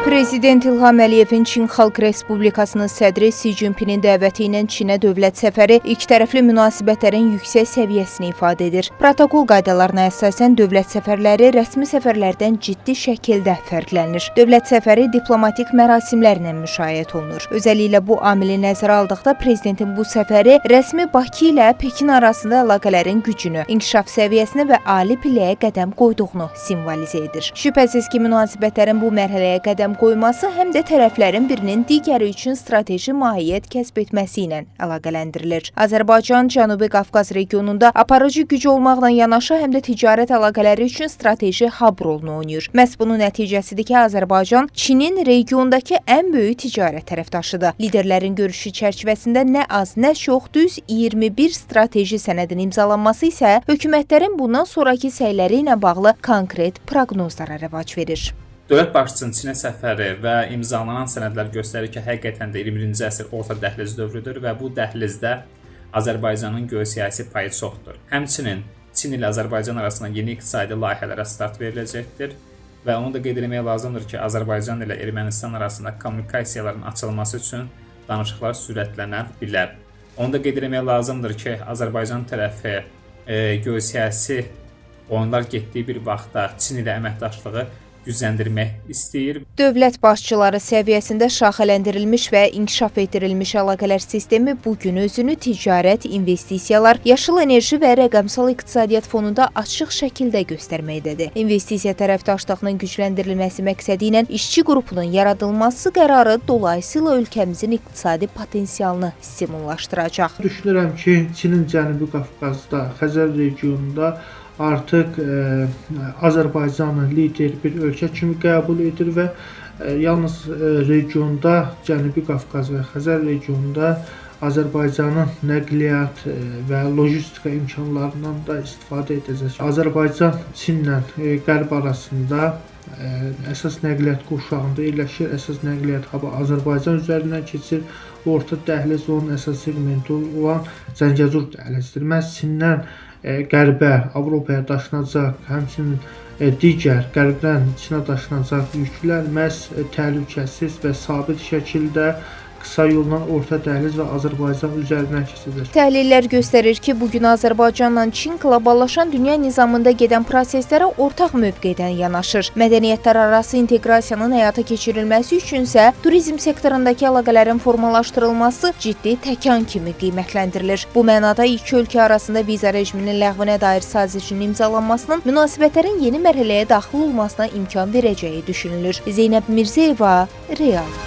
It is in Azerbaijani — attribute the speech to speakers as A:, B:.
A: Prezident İlham Əliyevin Çin Xalq Respublikasının sədri Si Cinpinin dəvəti ilə Çinə dövlət səfəri ikitərəfli münasibətlərin yüksək səviyyəsini ifadə edir. Protokol qaydalarına əsasən dövlət səfərləri rəsmi səfərlərdən ciddi şəkildə fərqlənir. Dövlət səfəri diplomatik mərasimlərlə müşayiət olunur. Özəlliklə bu amili nəzərə aldıqda prezidentin bu səfəri rəsmi Bakı ilə Pekin arasında əlaqələrin gücünü, inkişaf səviyyəsini və ali pilləyə qədəm qoyduğunu simvolizə edir. Şübhəsiz ki, münasibətlərin bu mərhələyə qədəm qoyması həm də tərəflərin birinin digəri üçün strateji mahiyyət kəsb etməsi ilə əlaqələndirilir. Azərbaycan Cənubi Qafqaz regionunda aparıcı güc olmaqla yanaşı həm də ticarət əlaqələri üçün strateji hab rolunu oynayır. Məhz bunun nəticəsidir ki, Azərbaycan Çinin regiondakı ən böyük ticarət tərəfdaşıdır. Liderlərin görüşü çərçivəsində nə az, nə çox düz 21 strateji sənədin imzalanması isə hökumətlərin bundan sonrakı səyləri ilə bağlı konkret proqnozlara rəvac verir.
B: Dövlət başçısının Çinə səfəri və imzalanan sənədlər göstərir ki, həqiqətən də 21-ci əsr orta dəhliz dövrüdür və bu dəhlizdə Azərbaycanın geosiyasi payı çoxdur. Həmçinin Çin ilə Azərbaycan arasında yeni iqtisadi layihələrə start veriləcəkdir və onu da qeyd etmək lazımdır ki, Azərbaycan ilə Ermənistan arasında kommunikasiyaların açılması üçün danışıqlar sürətlənə bilər. Onu da qeyd etmək lazımdır ki, Azərbaycan tərəfi geosiyasi oyunlar getdiyi bir vaxtda Çin ilə əməkdaşlığı gücləndirmək istəyir.
A: Dövlət başçıları səviyyəsində şaxələndirilmiş və inkişaf etdirilmiş əlaqələr sistemi bu gün özünü ticarət, investisiyalar, yaşıl enerji və rəqəmsal iqtisadiyyat fonunda açıq şəkildə göstərməkdədir. İnvestisiya tərəfdaşlığının gücləndirilməsi məqsədi ilə işçi qrupunun yaradılması qərarı dolayısıyla ölkəmizin iqtisadi potensialını stimullaşdıracaq.
C: Düşünürəm ki, Çinin Cənubi Qafqazda, Xəzər regionunda artıq Azərbaycanı lider bir ölkə kimi qəbul edir və yalnız regionda, Cənubi Qafqaz və Xəzər regionunda Azərbaycanın nəqliyyat və logistika imkanlarından da istifadə edəcək. Azərbaycan Çinlə Qərb arasında əsas nəqliyyat qurşağında yerləşir. Əsas nəqliyyat haba Azərbaycan üzərindən keçir. Orta dəhliz onun əsas segmenti olan Zəngəzur dəhlizidir. Məhz Çindən qərbə, Avropaya daşınacaq, həmçinin digər qərbdən Çinə daşınacaq yüklər məhz təhlükəsiz və sabit şəkildə qısa yolla Orta Dəhliz və Azərbaycan üzərindən keçəcək.
A: Təhlillər göstərir ki, bu gün Azərbaycanla Çin qloballaşan dünya nizamında gedən proseslərə ortaq mövqedən yanaşır. Mədəniyyətlər arası inteqrasiyanın həyata keçirilməsi üçün isə turizm sektorundakı əlaqələrin formalaşdırılması ciddi təkan kimi qiymətləndirilir. Bu mənada iki ölkə arasında viza rejiminin ləğvinə dair sazişin imzalanmasının münasibətlərin yeni mərhələyə daxil olmasına imkan verəcəyi düşünülür. Zeynəb Mirzəyeva, Real.